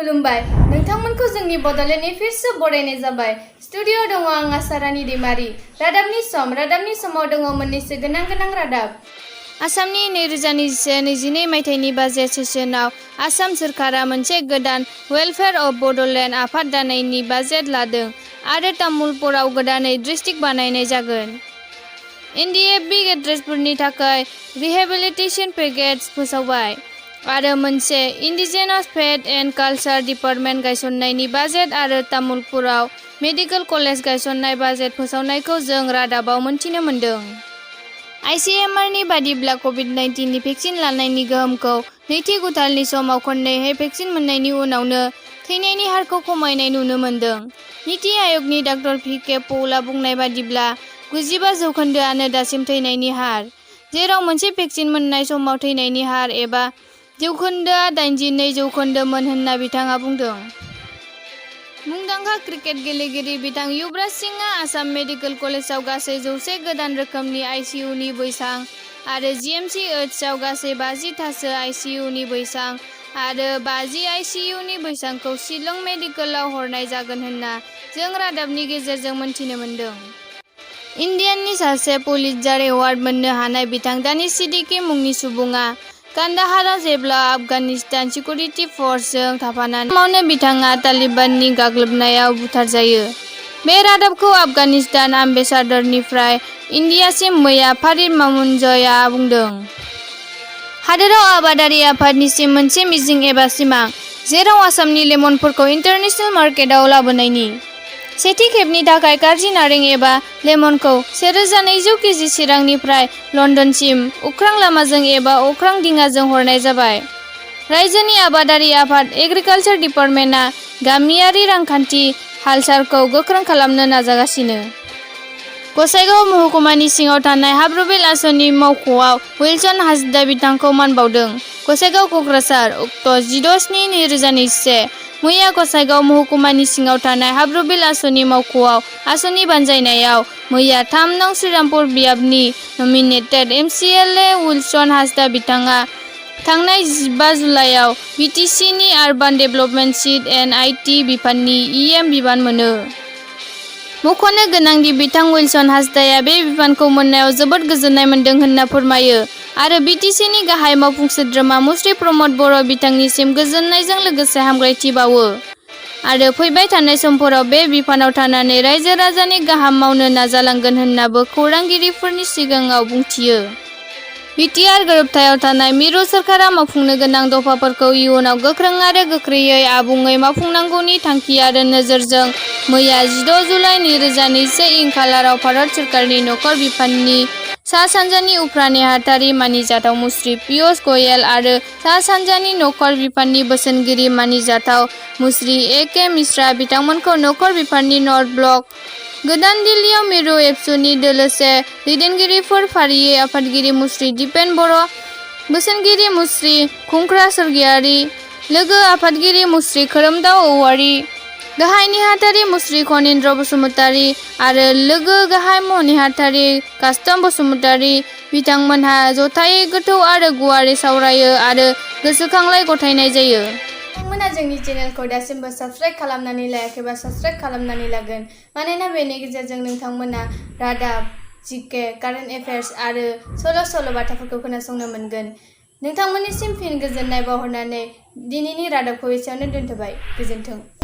खुलुमबाय नोंथांमोनखौ जोंनि बड'लेण्ड एफेयार्सआव बरायनाय जाबाय। स्टुडिअ'आव दङ आं आसारानी दैमारी। रादाबनि समाव दङ मोननैसो गोनां रादाब। आसामनि 2021-22 मायथाइनि बाजेट सेसनाव आसाम सोरखारा मोनसे गोदान वेलफेयार अफ बड'लेण्ड आफाद दानायनि बाजेट लादों आरो तामुलपुराव गोदानै डिस्ट्रिक्ट बानायनाय जागोन। NDFB ग्रेजुवेटफोरनि थाखाय रिहेबिलिटेसन पेकेज फोसावबाय आरो मोनसे indigenous faith and culture department गायसननायनि बाजेट आरो तामुलपुराव मेडिकेल कलेज गायसननाय बाजेट फोसावनायखौ जों रादाबाव मोनथिनो मोन्दों। ICMRनि बादिब्ला कभिड-19 नि भेक्सिन लानायनि गोहोमखौ नैथि गुथालनि समाव खननैहाय भेक्सिन मोननायनि उनावनो थैनायनि हारखौ खमायनाय नुनो मोन्दों। नीति आय'गनि डॉ. VK पौलआ बुंनाय बादिब्ला 95% दासिम थैनायनि हार, जेराव मोनसे भेक्सिन मोननाय समाव थैनायनि हार एबा जौखोन्दोआ 82% मोन होनना बिथाङा बुंदों। मुंदांखा क्रिकेट गेलेगिरि बिथां युवराज सिंहआ आसाम मेडिकेल कलेजाव गासै 100 गोदान रोखोमनि ICUनि बैसां आरो GMCHआव गासै 50 थासो ICUनि बैसां आरो 50 ICUनि बैसांखौ शिलं मेडिकेलाव हरनाय जागोन होनना जों रादाबनि गेजेरजों मोनथिनो मोन्दों। इन्डियानि सासे पुलितजार एवार्ड मोननो हानाय बिथां दानिश सिद्दिकी मुंनि सुबुङा कान्दाहाराव जेब्ला आफगानिस्तान सिकिउरिटि फर्सजों थाफानाय समावनो बिथाङा तालिबाननि गाग्लोबनायाव बुथारजायो। बे रादाबखौ आफगानिस्तान एम्बेसाडरनिफ्राय इन्डियासिम मैया फारिद मामुनजयआ बुंदों। हादोराव आबादारि आफादनिसिम मोनसे मिजिं एबा सिमां, जेराव आसामनि लेमनफोरखौ इन्टारनेशनेल मार्केटआव लाबोनायनि। सेथि खेबनि थाखाय कारजि नारें एबा लेमनखौ 1200 केजि चिरांनिफ्राय लन्दनसिम अख्रां लामाजों एबा अख्रां दिङाजों हरनाय जाबाय। रायजोनि आबादारि आफाद एग्रिकालचार डिपार्टमेन्टआ गामियारि रांखान्थि हालसालखौ गोख्रों खालामनो नाजागासिनो। गसाइगाव महकुमानि सिङाव थानाय हाब्रुबिल आसनि मावख'आव विल्सन हांसदआ बिथांखौ मान बावदों। गसाइगाव कक्राझार अक्ट' 16/7/2021 मैया गसाइगाव महकुमानि सिङाव थानाय हाब्रुबिल आसनि मावख'आव आसनि बानजायनायाव मैया 3 नं श्रीरामपुर बियाबनि नमिनेटेड MCLA विल्सन हांसदआ बिथाङा थांनाय 15 जुलाइआव BTCनि urban development seat and IT बिफाननि EM बिबान मोनो। मख'नो गोनांदि बिथां विल्सन हांसदआ बे बिबानखौ मोननायाव जोबोद गोजोननाय मोन्दों होनना फोरमायो आरो BTCनि गाहाय मावफुं सोद्रोमा मुस्रि प्रमद बर' बिथांनिसिम गोजोननायजों लोगोसे हामलायथि बावो आरो फैबाय थानाय समफोराव बे बिफानाव थानानै रायजो राजानि गाहाम मावनो नाजालांगोन होननाबो खौरांगिरिफोरनि सिगाङाव बुंथियो। BTR गोरोबथायाव थानाय मिरु सोरखारा मावफुंनो गोनां दफाफोरखौ इयुनाव गोख्रों आरो गोख्रैयै आबुङै मावफुंनांगौनि थांखि आरो नोजोरजों मैया 16 जुलाइ 2021 खालाराव भारत सोरखारनि नखर बिफाननि सा-सानजानि उफ्रा नेहाथारि मानिजाथाव मुस्रि पियुष गयेल आरो सा-सानजानि नखर बिफाननि बोसोनगिरि मानिजाथाव मुस्रि AK मिश्रा बिथांमोनखौ नखर बिफाननि नर्थ ब्लक, गोदान दिल्लीयाव मिरु एबसुनि दोलोसे दैदेनगिरिफोर फारियै आफादगिरि मुस्रि दिपेन बर', बोसोनगिरि मुस्रि खुंख्रा स्वर्गियारी, लोगो आफादगिरि मुस्रि खोरोमदाव औवारी, गाहाय नेहाथारि मुस्रि खनीन्द्र बसुमतारी आरो लोगो गाहाय नेहाथारि कास्तम बसुमतारी बिथांमोनहा जथायै गोथौ आरो गुवारै सावरायो आरो गोसोखांलाय गथायनाय जायो। नोंथांमोना जोंनि चेनेलखौ दासिमबो साबस्क्राइब खालामनानै लायाखैबा साबस्क्राइब खालामनानै लागोन, मानोना बेनि गेजेरजों नोंथांमोना रादाब, GK, कारेन्ट एफेयार्स आरो सल' बाथाफोरखौ खोनासंनो मोनगोन। नोंथांमोननिसिम फिन गोजोननाय बावहरनानै दिनैनि रादाबखौ एसेयावनो दोनथ'बाय। गोजोन्थों।